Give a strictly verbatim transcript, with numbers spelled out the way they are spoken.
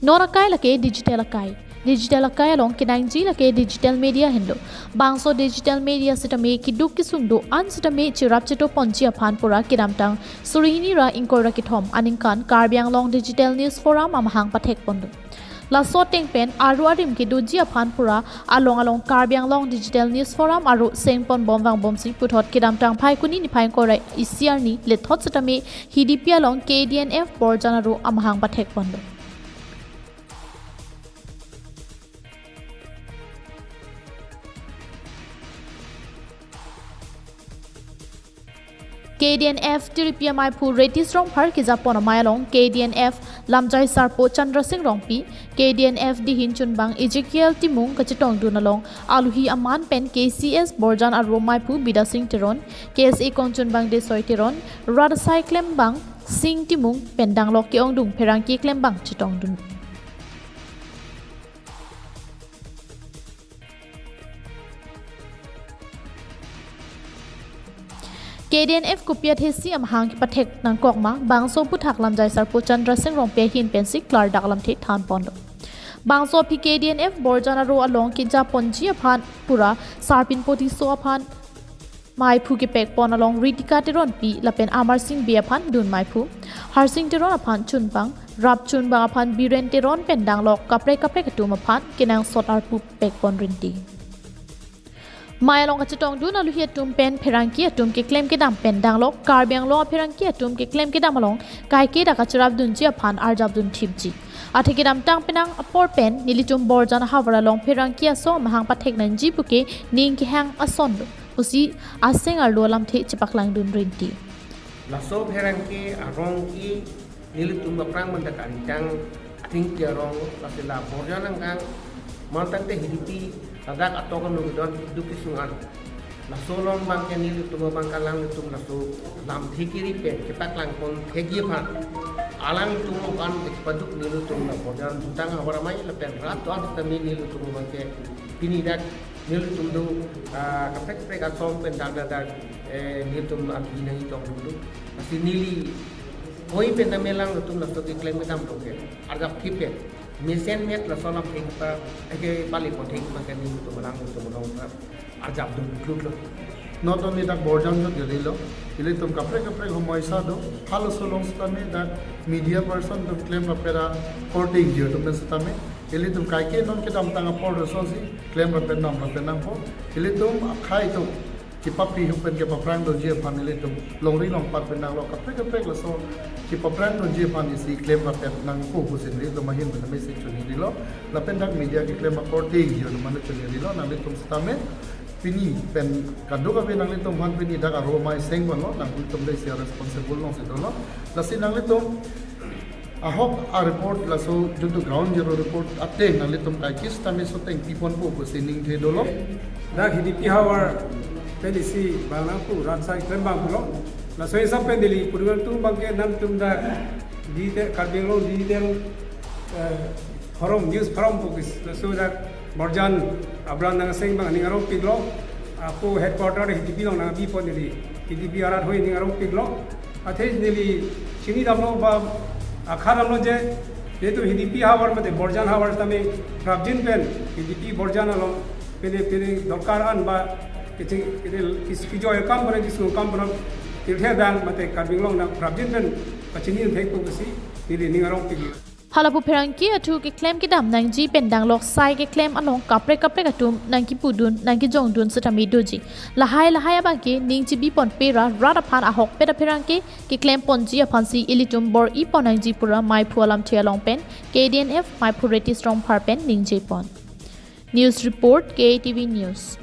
Non akai lake digital akai. Digital akai along kenangji lake digital media henlo. Bangso digital media sitame keduk kesung do-an sitame cherap cheto ponji aphan pura kedamtang suri hini ra ingkoi ra kethom aningkan Karbi Anglong Digital News Forum amahang pathek ponlo. Laso ateng pen aru arim kedoji aphan pura along along Karbi Anglong Digital News Forum aru seng pon bom vang bomsi puthot kedamtang Phaikuni niphai ingkoi ra isi arni lethot sitame Hidipi along K D N F Borjan aru amahang pathek ponlo. K D N F tiripi amaiphu Retish Rongphar kejapon amei along K D N F lamjai sarpo Chandra Singh Rongpi, K D N F dihin chunbang Ezekiel Timung kachetongdun along aluhi aman pen K C S Borjan aru amaiphu Bidya Singh Teron, K S A kongchunbang Desoi Teron, rat asai klembang Singh Timung pen danglok ke-ongdung pherangke klembang chetongdun. K D N F kopi athe si amahang kepathek nangkok ma, bangso aphuthak lamjai sarpo Chandra Singh Rongpi ahin pensi klardak alamthe than ponlo. Bangso aphi K D N F Borjan aru along kejaponji aphan pura sarpinpo Tisso aphan maiphu kepek pon along Ritika Teronpi lapen Amar Singh Bey aphan dun maiphu, Harsing Teron aphan chunbang, rap chunbang aphan Biren Teron pen danglok kaprek kaprek atum aphan kenangsot arpu pek pon rinti. Mei along kachetongdun aluhi atum pen pherangke atum keklem kedam pen danglok Karbi Anglong apherangke atum keklem kedam along kaike dak kacherapdunji aphan arjapdun thipji. Athe kedamtang penang apor pen nelitum Borjan havar along pherangke aso amahang pathek nangji puke ning kehang asonlo pusi aseng arlo alamthe chepaklangdun rinti. Laso pherangke arong ke nelitum aphrang manda kangtang athengpi arong, lasi la Borjan angkang mantang te Hidipi ladak atok anu kedon keduk kesung an. Laso along abangke nelitum abang kalang nelitum laso lamthe kiri pen kepaklang pon thekji aphan alangtum aphan kepaduk nelitum la Borjan jutang havar amei lapen rat do-an sitame nelitum abangke pini dak nelitum do, ah, kaprek kaprek asom pen dak dak dak, eh, nelitum aluhi nangchetongdun do. Lasi neli hoi pen tame alangtum laso keklem kedam do ke arjap thip pen mesen met laso lamthe pa eke pali pon thek abangke nelitum alangtum along arjapdun klutlo. Not only dak Borjan jut gari lo, ilitum kaprek kaprek homoisa do, halaso along sitame dak media person atum klem rapera korte ingjir atum sitame, ilitum kaike non kedamtang apor do asosi klem rapen dam rapen nangpo, ilitum akhei atum kepapi ahut pen kepaphrangdunji aphan ilitum longri longpat pen nanglo kaprek kaprek laso kepaphrangdunji aphan isi klem rapet nangpo pusi nelitum ahin pen message chuniri lo. Lapen dak media keklem akorte ingjir atum aphan chuniri lo, nanglitum sitame pini pen kadokave nanglitum aphan pini dak aru amei seng ponlo, nanglitum dei isi responsible alongsi dolo. Lasi nanglitum ahok a-report laso joto ground zero report ateng nanglitum kaike sitame soteng piponpo pusi ningthe dolo. Dak Hidipi havar pen isi bang nangpu rat asai klembang pulo. Laso hisap pen neli pudungan tu abangke nangtum dak digital, Karbi Anglong digital, eh, forum, news forum pu ke laso dak Borjan abran nangcheng abang ning arongpiklo. Ako headquarter Hidipi along nangbi pon neli. Hidipi arat hoi ning arongpiklo. Athe neli chini damlo ba akha damlo je, jehetu Hidipi havar mate Borjan havar tame prapjin pen Hidipi Borjan along pine pine dorkar an ba kecheng kine kis-, kijoy akam pura kisung akam pura tirthe dang mate Karbi Anglong nang prapjin pen pachini thekpo pusi neli ning arongpiklo. Halapu pherangke athu keklem kedam nangji pen danglok sai keklem along kaprek kaprek atum nangkipudun nangkejongdun sitame doji. Lahai lahai abangke ning chibi ponpe ra rat aphan ahokpet apherangke keklem ponji aphansi ilitum bor-i pon nangji pura maiphu alamthe along pen K D N F maiphu Retish Rongphar pen ningje pon. News report, K A T V News.